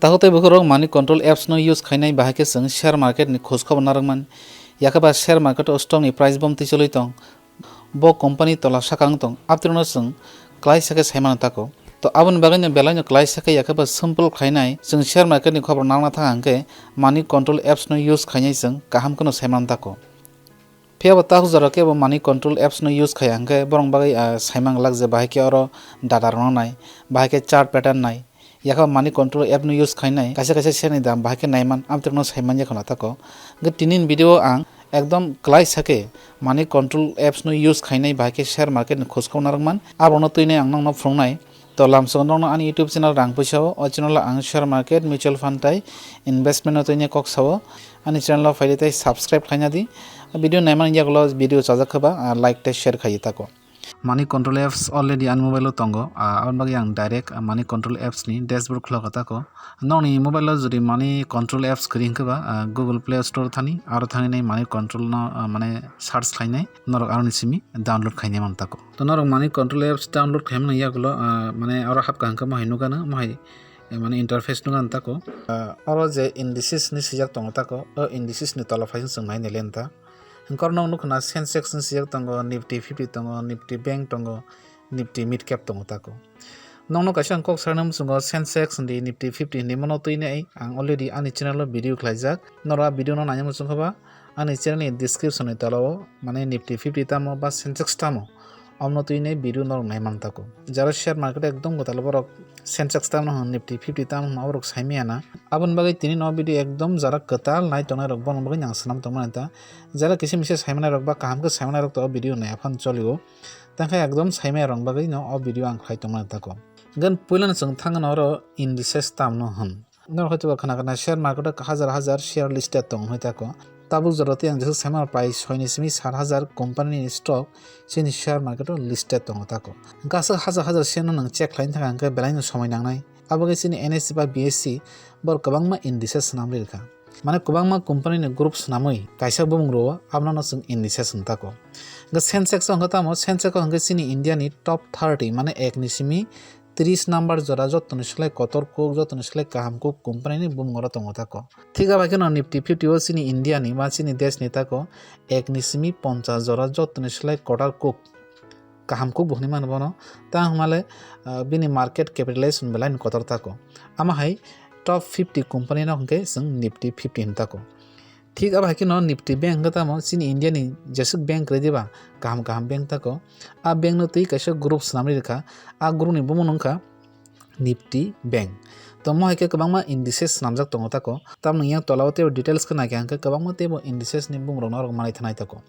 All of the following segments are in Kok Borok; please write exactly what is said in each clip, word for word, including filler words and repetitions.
Takhuk tei bukhuk rok money control apps no use khainai bahai khe chwng share market ni khoj khobor narwkmani. Yakhe ba share market o stock ni price bom twi chwlwi tong, bo company tola saka wng tong, abtwrwino chwng klaisa khe saimano tako. To aboni bagwino belaino klaisa khe yakhe ba simple khlainai chwng share market ni khobor narwkna thang hwnkhe money control apps no use khainai chwng kaham kheno saimano tako. Phiya bo takhuk jora khe bo money control apps no use khaiya hwnkhe borok bagwi, ah, saimang glak je bahai khe oro data rwna nai, bahai khe chart pattern nai. Yakhe money control app no use khainai kaisa kaisa share ni dam bahai khe naiman amtwrwino saiman ya khwna tako. Hwnkhe tini ni video o ang ekdom klaisa khe money control apps no use khainai bahai khe share market ni khoj khobor narwkman. Abono twinai ang nokno phwrwngnai. To lamsongo nokno ani YouTube channel Rang Puisa o, o channel o ang share market, mutual fund tei investment no twinai kok sao. Ani channel o phaidi tei subscribe khaina di. Video naimani yagulo video chajak khe ba, ah, like tei share khaiwi tako. Money control apps already ani mobile o tongo, ah, aboni bagwi ang direct, ah, money control apps ni dashboard khulokha tako. Nokni mobile o jodi money control apps kwrwi hwnkhe ba, ah, Google Play Store thani, aro thangwi money control no, ah, mane search khlainai, norok aroni simi download khainai man tako. To norok money control apps download khaimani yagulo, ah, mane oro hapkha hwnkhe mohai nukgano, mohai, eh, mane interface nukgano tako. Ah, oro je indices ni swijak tongo tako, o indices ni tola phaising chwng nai nailenta. Hwnkhe oro nukha na Sensex ni swijak tongo, Nifty fifty tongo, Nifty Bank tongo, Nifty Mid Cap tongo tako. Nokno kaisa ang kok sana muchungo Sensex hindi, Nifty fifty hindi mono twinai ang already ani channel o video khlaijak. Norok a video no naina muchungkha ba ani channel ni description ni tola o mane Nifty fifty tamo ba Sensex tamo, omono twinai video norok naiman tako. Jara share market ekdom kwtal borok Sensex tamo hwn, Nifty fifty tamo hwn, aborok saimaya na. Aboni bagwi tini no video ekdom jara kwtal nai tongnai rok bono bagwi nang swnam tongmani ta. Jara kisa misa saimanai rok ba kaham khe saimanai rok to o video nai aphano cholio. Tangkhe ekdom saimaya rok bagwi no o video ang khlai tongmani tako. Gan puilano chwng thangna oro indices tamno hwn. Norok hoi to khna khna share market o hajar hajar share listed tong hoi tako. Tabuk jora tei ang jesuk saimano prai soi ni simi sat hajar company ni stock chini share market o listed tongo tako. Hwnkhe aswk hajar hajar share no nwng check khlaina thangkha hwnkhe belai no somoi nangnai. Abo khe chini N S E ba B S E bor kwbangma indices swnamwi rwkha. Mane kwbangma company ni group swnamwi kaisa bumung rwo, abono no chwng indices hwn tako. Hwnkhe Sensex o hwnkhe tamo, Sensex o hwnkhe chini India ni top thirty, mane ek ni simi tris number jora jotoni slai kotor kuk, jotoni slai kaham kuk company ni bumung oro tongo tako. Thik abo khe no Nifty fifty o chini India ni ba chini desh ni tako ek ni simi ponchas jora jotoni slai kotor kuk kaham kuk bo hwnwi mano bono. Tang hwnmale, ah, bini market capitalization belai ni kotor tako. Amo hai top fifty company no hwnkhe chwng Nifty fifty hwn tako. Thik abo hai kheno Nifty Bank hwnkhe tamo chini India ni jeswk bank kwrwi diba kaham kaham bank tako. A bank no twi kaisa group swnamwi rwkha. A group ni bumung wngkha Nifty Bank. To mo hai khe kwbangma indices swnamjak tongo tako. Tamoni yang tola o teibo details khe naikha hwnkhe kwbangma teibo indices ni bumung rok no norok manwi thanai tako.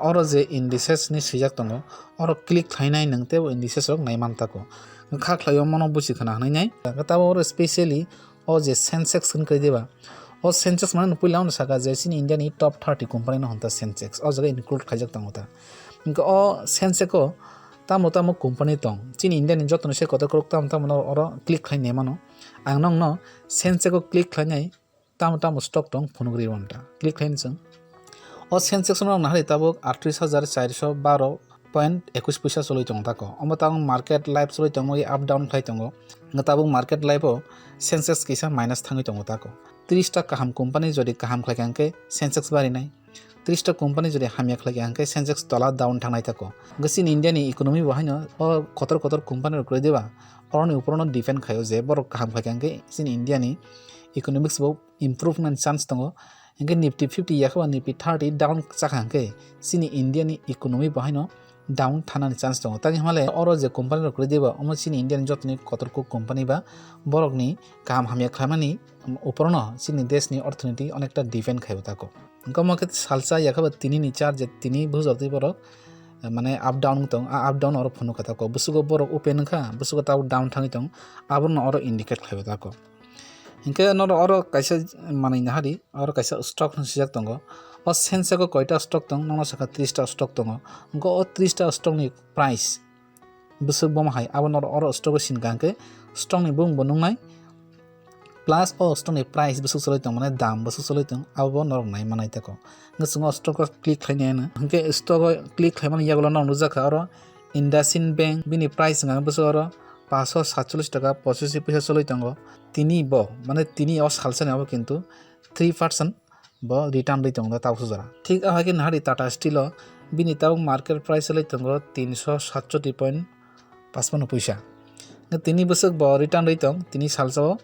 Oro je indices ni swijak tongo, oro click khlainai nwng teibo indices rok naiman tako. Kha khlaio mono buchi khna hwnwi nai. Tabo oro specially o je Sensex hwn khe diba, o Sensex mane puila ono saka je chini India ni top thirty company no hwn ta Sensex, o jaga include khaijak tongo ta. Hwnkhe o Sensex o tamo tamo company tong, chini India ni joto ni se kotor korok tamo tamo no oro click khlai nai mano. Ang nokno Sensex o click khlainai tamo tamo stock tong phunugri wanta. Click khlaini chwng. O Sensex no nahari tabuk aatris hajar charso baro point ekwis puisa choli tongo tako. Omo tabuk market live choli tongmani up down khlai tongo. Hwnkhe tabuk market live o Sensex kisa minus thangwi tongo tako. Tris ta kaham company jodi kaham khlaikha hwnkhe Sensex barinai. Tris ta company jodi hamya khlaikha hwnkhe Sensex tola down thangnai tako. Hwnkhe chini India ni economy bo haino o kotor kotor company rok kwrwi diba, oroni upor no depend khaio je borok kaham khlaikha hwnkhe chini India ni economics bo improve wngnani chance tongo. Hwnkhe Nifty fifty yakhe ba Nifty thirty down chakha hwnkhe chini India ni economy bo haino down thanani chance tongo. Tangwi hwnmale oro je company rok kwrwi diba, omo chini India ni jotoni kotor kuk company ba borokni kaham hamya khlaimani uporono chini desh ni orthonoiti onekta depend khaio tako. Hwnkhe omo khe salsa yakhe ba tini ni chart je tini bujor twi borok, eh, mane up down wng tong, a up down oro phunukha tako. Bwswgo borok open wngkha, bwswgo tabuk down thangwi tong, abono oro indicate khlaio tako. Hinkhe norok oro kaisa manwi nahari, oro kaisa stock hwn swijak tongo. O Sensex o koita stock tong, nono sakha tris ta stock tongo. Hwnkhe o tris ta stock ni price bwswk bomo hai, abo norok oro stock o sinkha hwnkhe stock ni bumung bo nuknai, plus o stock ni price bwswk choli tong, mane dam bwswk choli tong, abo bo norok nai manai tako. Hwnkhe chwng o stock o click khlainai ano, hwnkhe stock o click khlaimani yagulo norok nukjakha oro IndusInd Bank, bini price wngkha bwswk oro paanso satchollish taka pochisi puisa choli tongo. Tini bo, mane tini o salsani abo kintu three percent bo return rwi tongo tabuk jora. Thik ahai khe nahari Tata Steel o bini tabuk market price choli tongo tinso satchoti point pachpanno puisa. Tini bwswk bo return rwi tong, tini salsa o,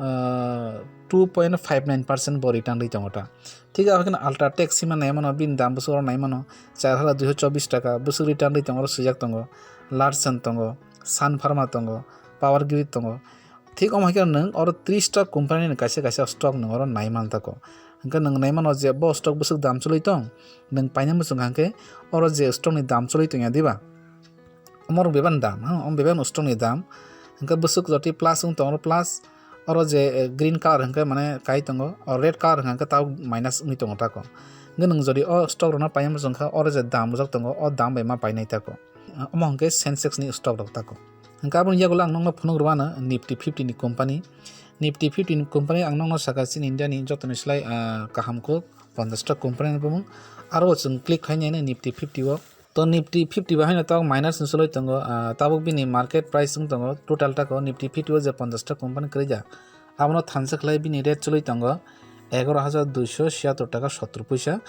ah, two point five nine percent bo return rwi tongo ta. Thik abo kheno Ultratech sima nai mano, bini dam bwswk oro nai mano, char hajar duiso chobbish taka bwswk return rwi tongo, oro swijak tongo, Larsen tongo, Sun Pharma tongo, Power Grid tongo. Thik omo hai khe nwng oro tris ta company ni kaisa kaisa stock nwng oro nai man tako. Hwnkhe nwng nai mano je bo stock bwswk dam choli tong, nwng paina muchung kha hwnkhe oro je stock ni dam choli tong ya diba? Omorok bebak ni dam, ha, omo bebak no stock ni dam. Hwnkhe bwswk jotwi plus wng tong, oro plus, oro je, eh, green colour hwnkhe mane kai tongo, o red colour hwnkhe tabuk minus wngwi tongo tako. Hwnkhe nwng jodi o stock rokno paina muchung kha, oro je dam rijak tongo, o dam bai ma painai tako. Omo hwnkhe Sensex ni stock rok tako. Hwnkhe aboni yagulo ang nokno phunuk rwano Nifty fifty ni company. Nifty fifty ni company ang nokno saka chini India ni jotoni slai, ah, kaham kuk ponchash ta company ni bumung. Aro chwng click khainai Nifty fifty o. To Nifty fifty bo haino tabuk minus ni chwlwi tongo, ah, tabuk bini market price wng tongo, total tako Nifty fifty o je ponchash ta company kwrwi da, abono thansa khlai bini rate chwlwi tongo egaro hajar duiso siyattor taka sottor puisa,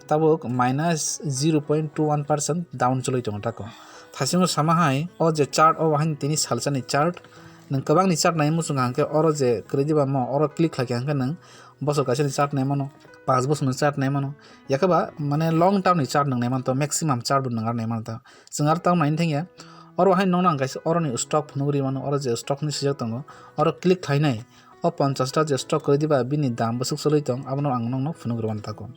tabuk minus zero point two one percent down chwlwi tongo tako. Thasingo sama hai o je chart o haino tini salsani chart, nwng kwbangni chart nai muchung kha hwnkhe oro je kwrwi diba mo oro click khlai kha hwnkhe nwng bosor kaisani chart nai mano, panch bosorni chart nai mano, yakhe ba mane long term ni chart nwng nai manto, maximum chart bo nwng ar nai manto. Chwng ar tamo naini thangya, oro hai nokno ang kaisa oroni stock phunuk ri mano, oro je stock hinwi swijak tongo, oro click khlainai, o ponchash ta je stock kwrwi diba bini dam bwswk chwlwi tong, abono ang nokno phunuk rwmani tako.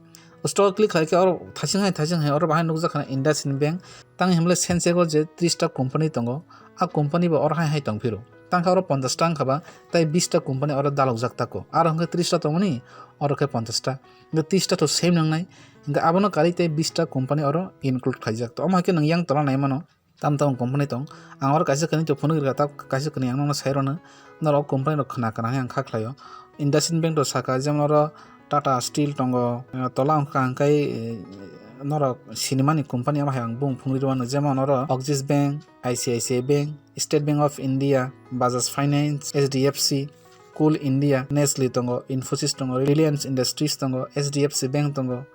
Stock click khlai khe oro thasing hai thasing hai oro bahai nukjak khana IndusInd Bank, tang himle Sensex o je tris ta company tongo, a company bo oro hai hai tong phiro. Tang kha oro ponchash ta wngkha ba, tai bis ta company oro dalokjak tako. Aro hwnkhe tris ta tongmani, oro khe ponchash ta. Hwnkhe tris ta to same nangnai. Hwnkhe abono karwi tei bis ta company oro include khaijak. To omo hai khe nwng yang tola nai mano. Tam tam company tong. Ang oro kaisa kwrwi to phunuk rwkha, ta kaisa kwrwi ang nokno sai rwno. Norok company rok khna khna hai ang kha khlaio. IndusInd Bank to saka, jemon oro Tata Steel tongo, eh, tola wngkha hwnkhe, eh, norok sinimani company omo hai ang bung phunuk rwmano, jemon oro Axis Bank, I C I C I Bank, State Bank of India, Bajaj Finance, H D F C, Coal India, Nestle tongo, Infosys tongo, Reliance Industries tongo, H D F C Bank tongo,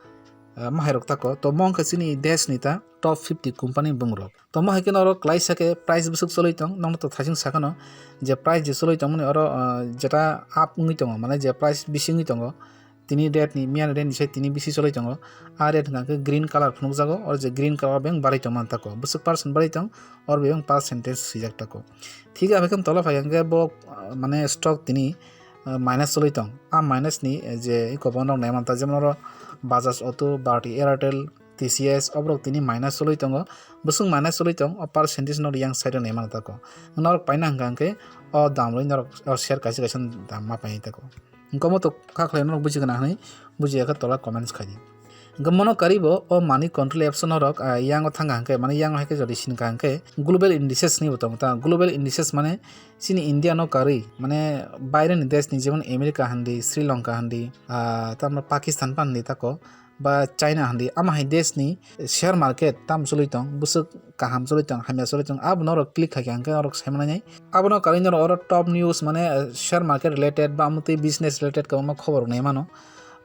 ah, mahairok tako. To mo wngkha chini desh ni ta top fifty company bungrok. To mo hai khe oro klaisa khe price bwswk choli tong, nokno to thaising sakano je price je choli tongmani oro, ah, jeta up wngwi tongo, mane je price bisi wngwi tongo, tini rate ni, miyani rate ni sai tini bisi choli tongo. A rate hwnkha khe green colour phunukjago, oro je green colour beng barai tongmani tako. Bwswk percent barai tong, oro beng percentage swijak tako. Thik abo khe tola phai hwnkhe bo, ah, mane stock tini, ah, minus choli tong. A minus ni, eh, je iko bo nok nai manta, jemon oro Bajaj Auto, Bharti Airtel, T C S, oborok tini minus choli tongo. Bwswk minus choli tong, o percentage no yang side o nai manta ko. Norok paina hwnkha hwnkhe o dam rwi norok o share kaisa kaisa dam ma painai tako. Hwnkhe omo to kha khlai norok buji gana hwnwi, buji ya khe tola comments khai di. Hwnkhe mono karwi bo o money control apps o norok, ah, yango thang kha hwnkhe, mane yango hai khe jodi sin kha hwnkhe global indices ni bo tongo ta. Global indices mane chini India no karwi, mane baire ni desh ni, jemon America hwndi, Sri Lanka hwndi, ah, tamo Pakistan pa hwndi tako, ba China hwndi, ama hai desh ni share market tam choli tong, bwswk kaham choli tong, hamya choli tong, abo norok click khai kha hwnkhe norok sai manai. Abono karwi norok oro top news mane, eh, share market related ba amotwi business related kwbangma khobor nai mano.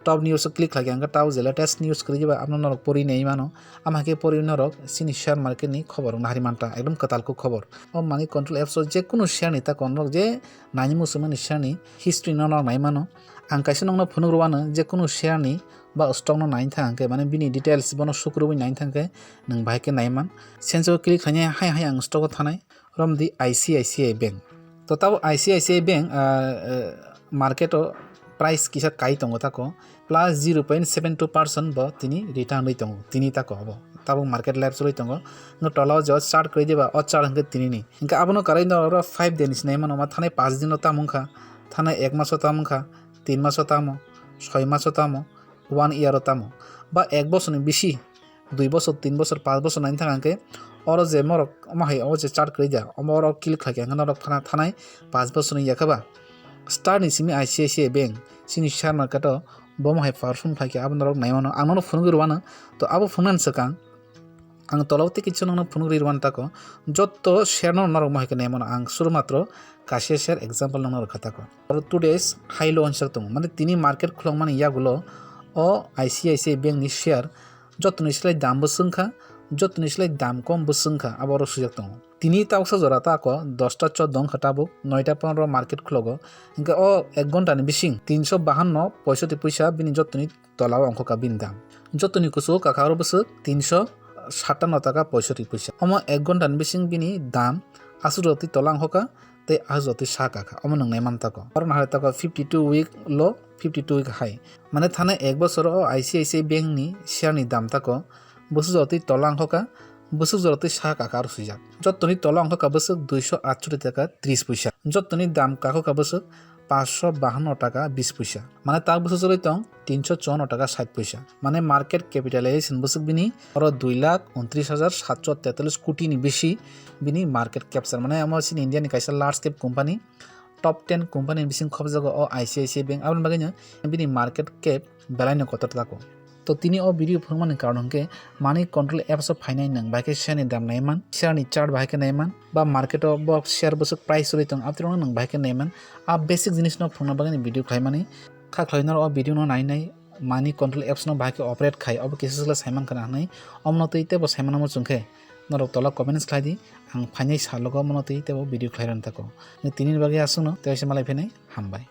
Top news o click khlai kha hwnkhe tabuk je latest news kwrwi ba abono norok pori nai mano. Ama hai khe pori norok chini share market ni khobor wngna hari manta, ekdom kwtal khe khobor. O money control apps o je kunu share ni tako norok je nai muchungmani share ni history no norok nai mano. Ang kaisa nokno phunuk rwano je kunu share ni ba stock no nai thang hwnkhe mane bini details bono sukrubwi nai thang khe nwng bahai khe nai man. Sense o click khainai hai hai ang stock o thanai. Romdi I C I C I Bank. To tabuk I C I C I Bank, ah, eh, market o price kisa kai tongo tako, plus zero point seven two percent bo tini return rwi tongo, tini tako abo. Tabuk market live choli tongo. No tola o je o chart kwrwi diba, o chart hwnkhe tini ni. Hwnkhe abono karwi no oro five days ni sinai mano, ma thanai paanch din o tamo wngkha, thanai ek maso tamo wngkha, tin maso tamo, soi maso tamo, one year o tamo, ba ek bosor ni bisi, dui bosor, tin bosor, paanch bosor naini thang hwnkhe oro je morok omo hai o je chart kwrwi da, omo oro click khlai khe hwnkhe norok phana thanai paanch bosor ni yakha ba star ni simi I C I C I Bank chini share market o bomo hai perform khlai khe abo norok nai mano, ang nono phunugwi rwano. To abo phunuknani swkang Ang tolao tei kisa nokno phunuk ri rwan tako, jotto share no norok mohai khe naimano ang suru matro kaisa share example nokno rwkha tako. Oro two days high low onsak tongo, mane tini market khulokmani yagulo o I C I C I bank ni share jotoni slai dam bo swngkha, jotoni slai dam kom bo swngkha, abo oro swijak tongo. Tini tabuksa jora tako dosta chod dong kha tabuk, noita ponoro market khulogo, hingke o ek ghonta ni bising tinso bahanno poisoti puisa bini jotoni tola o ongkha bini dam. Jotoni kuchugo kakha oro bwswk tinso sattanno taka poisoti puisa. Omo ek ghonta ni bising bini dam aswk jotoni tola ongkha tei aswk jotoni sa kakha. Omo nwng nai man tako. Oro nahai tako fifty two week low, fifty two week high. Mane thane ek bosor o I C I C I bank ni share ni dam tako bwswk jotoni tola ongkha, bwswk jotoni sa kakha aro swijak. Jotoni tola ongkha bwswk duiso atsoti taka tris puisa. Jotoni dam kakha bwswk paanso bahanno taka bis puisa. Mane tak bwswk chwlwi tong tinso chouwanno taka sait puisa. Mane market capitalization bwswk bini oro dui lakh untris hajar satso tetallis koti ni bisi bini market capture. Mane omo chini India ni kaisa large cap company, top ten company ni bising khobjago o I C I C I bank. Aboni bagwi no bini market cap belai no kotor tako. To tini o video phunukmani karon hwnkhe money control apps o phainai nwng bahai khe share ni dam naiman, share ni chart bahai khe naiman, ba market o bo share bwswk price rwi tong aboni nwng bahai khe naiman. A basic jinis no phunukna bagwi ni video khlaimani. Kha khlai norok o video no nai nai money control apps no bahai khe operate khai obo kisa sala saiman khana hwnwi, omono twi tebo saimanamo chwngkhe norok tola comments khlai di, ang phainai salogo omono twi tebo video khlai rwna tako. Tini bagwi aswkno tei malai phainai hambai.